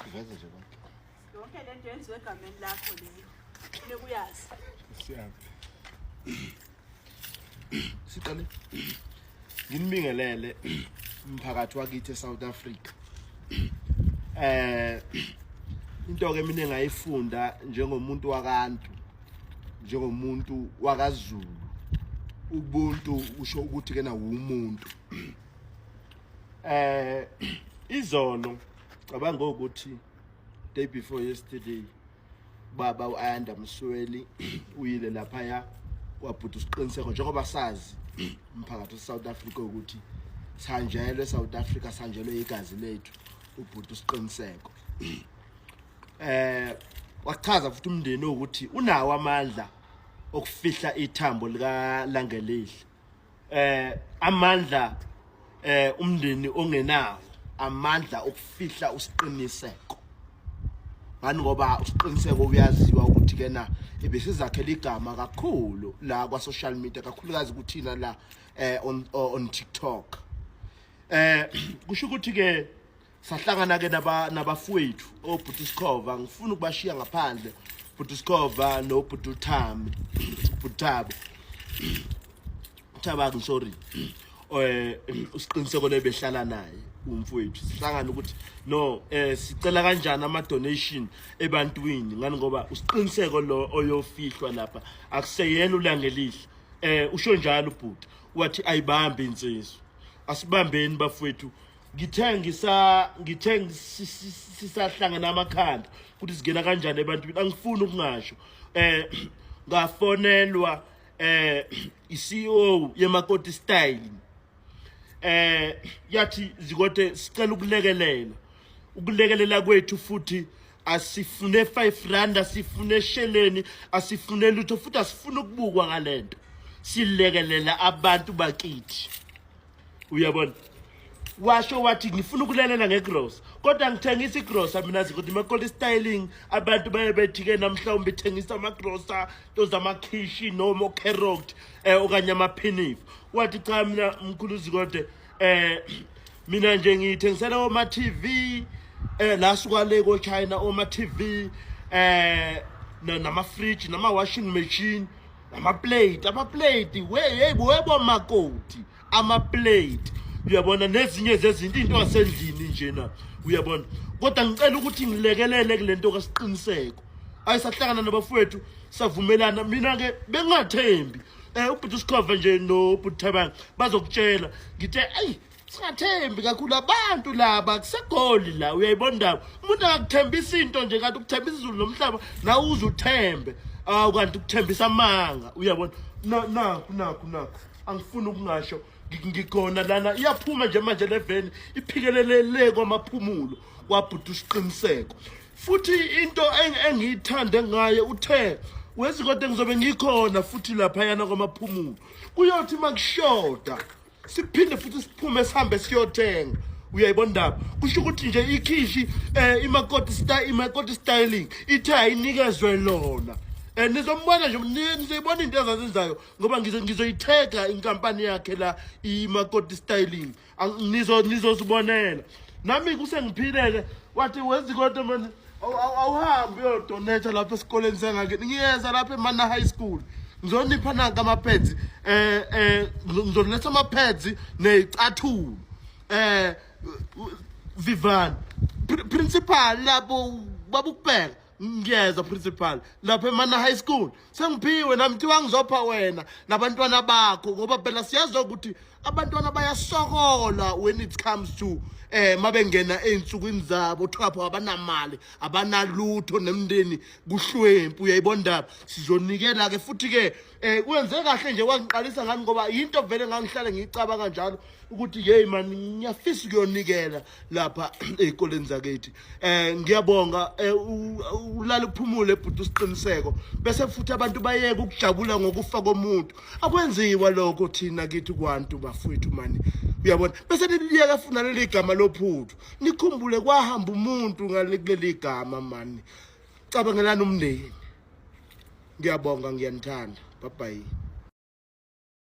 Iveze nje konke. Yonke le nto yenziwe egameni lakho leyo. Funeka uyazi. Siyami. Siqale nginibingelele umphakathi wakithi eSouth Africa. Into ke mina engayifunda njengomuntu wakantu njengomuntu wakaZulu ubuntu usho ukuthi kena wumuntu. Izolo cabanga ukuthi day before yesterday baba uAyanda Msweli uyile laphaya kwabhuda usiqiniseko njengoba sazi umphakathi weSouth Africa ukuthi sanjelwe South Africa sanjelwe igazi lethu ubhuda usiqiniseko. Wachaza futhi umndeni ukuthi unawo amandla okufihla ithambo lika Langelihle. Amandla umndeni ongenawo amandla okufihla usiqiniseko ngani ngoba usiqiniseko uyaziwa ukuthi kena ebesizakhela igama kakhulu la kwa social media kakhulukazi kuthina la on TikTok. Kusho ukuthi ke sahlangana ke nabafowethu obhuti Sikhova, ngifuna ukubashiya ngaphandle bhuti Sikhova nobhuti uThami, bhuti Thabo, Thabang, sorry, usiqiniseko lebehlala naye umfowethu. Sihlangana ukuthi no sicela kanjani ama donation ebantwini ngani ngoba usiqiniseko lo oyofihlwa lapha akuseyena uLangelihle. Usho njalo ubhuti wathi ayibambe insizwa, asibambeni bafowethu. Ngithe sisahlangana amakhanda ukuthi singena kanjani ebantwini, angifuni ukungasho. Ngafonelwa i-CEO yeMakoti Style, yathi Zikode sicela ukulekelela. Ukulekelela kwethu futhi asifune 5 rand, asifune sheleni, asifune lutho futhi asifune ukubukwa ngalento, silekelela abantu bakithi. Uyabona, washo wathi ngifuna ukulelela ngegrosa kodwa ngithengisa igrosa mina Zikode Makoti Styling. Abantu baye bethi ke namhlawumbe ithengisa amagrosa to zamakhishi noma ocarrot okanye amaphinifa. Wathi cha mina mkhulu Zikode, mina nje ngiyithengisela oma TV la suka le ko China, oma TV nama fridge, nama washing machine, nama plate, ama plate we hey webo makoti ama plate, uyabona, nezinye zezinto into asendlini njena, uyabona. Kodwa ngicela ukuthi ngilekelele kulento kaSiqiniseko. Ayisahlangana nabafowethu savumelana. Mina ke bengathembi ubhuti Sikhova nje nobhuti Thabang bazokutshela, ngithe ayi singathembi kakhulu abantu laba kusegoli la. Uyayibona indaba, umuntu akakuthembisa into nje kanti ukuthembisa izulu nomhlaba, nawe uze uthembe, awu kanti ukuthembisa amanga, uyabona. Nakhu nakhu nakhu, angifuni ukungasho, ngikhona lana iyaphuma nje manje leveni iphikelele le kwamaphumulo kwabhuti uSiqiniseko. Futhi into engiyithande ngaye uthe weZikode ngizobe ngikhona futhi laphayana kwamaphumulo, kuyothi makushoda siphinde futhi siphume sihambe siyothenga. Uyayibona indaba, kusho ukuthi nje ikhishi iMakoti Style, iMakoti Styling ithe ayinikezwe lona. Nizombona nje, nizoyibona into ezazenzayo ngoba ngizoyithega inkampani yakhe la iMakoti Styling, nizozibonela nami kusengiphileke. Wathi weZikode manje awuhambi uyodonate lapha esikoleni sengakini, ngiyeza lapha eMana High School ngizonipha nanka ama-pads, ngizoletha ama-pads ney'cathulo. Vivani principal lapho babukubheka, ngiyeza principal lapha eMana High School, sengiphiwe nami kuthiwa ngizopha wena nabantwana bakho ngoba phela siyazi ukuthi abantwana bayasokola when it comes to mabengena ey'nsukwini zabo thwapho, abanamali, abanalutho, nemndeni kuhlwempu. Uyayibona indaba, sizonikela ke futhi ke. Kwenze kahle nje wangiqalisa ngani ngoba yinto vele ngangihlale ngiyicabanga kanjalo ukuthi hey man, ngiyafisa ukuyonikela lapha ey'koleni zakithi. Ngiyabonga, ulale uphumule bhuti uSiqiniseko. Bese futhi abantu bayeke ukujabula ngokufa komuntu, akwenziwa lokho thina kithi kwantu bafowethu mani, uyabona. Bese niliyeka funa leli gama lophuthu, nikhumbule kwahamba umuntu ngale kuleli gama mani, cabangelani umndeni. Ngiyabonga, ngiyanithanda, bye bye.